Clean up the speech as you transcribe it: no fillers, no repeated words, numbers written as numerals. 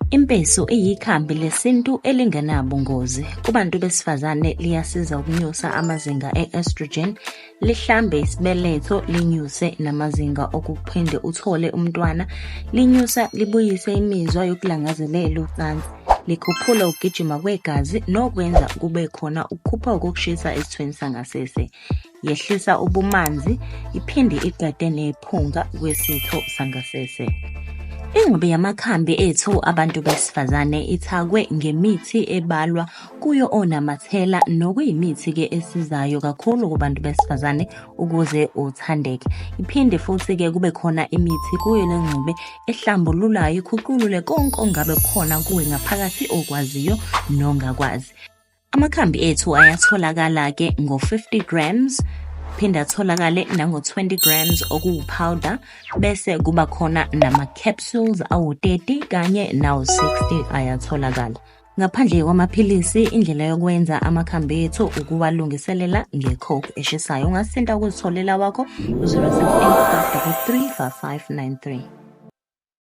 Impesu iyikhambi lesintu elingenabungozi. Kubantu besifazane liyasiza ukunyusa amazinga e-estrogen, lihlambe isibeletho, linyuse namazinga okuphinde uthole umntwana, linyusa libuyise imizwa yokulangazelela ucansi, likhuphula ukugijima kwegazi nokwenza kube khona ukukhuphuka kokushisa esithweni sangasese. Yehlisa ubumanzi iphinde iqede nephunga kwesitho sangasese. Ingxube yamakhambi ethu abantu besifazane ithakwe ngemithi ebalwa kuyo onamathela nokuyimithi-ke esizayo kakhulu kubantu besifazane ukuze uthandeke. Iphinde futhi-ke kube khona imithi kuyo le ngxube ehlambululayo ikhuculule konke ongabe kukhona kuwe ngaphakathi okwaziyo nongakwazi. Amakhambi ethu ayatholakala-ke ngo-50 grams phinde atholakale nango-20 grams okuwupowder bese kuba khona nama-capsules awu-30 kanye nawu-60 ayatholakala. Ngaphandle kwamaphilisi, indlela yokwenza amakhambi ethu ukuwalungiselela nge-coke eshisayo. Ungasithinta ukuzitholela wakho u-068 533 5593.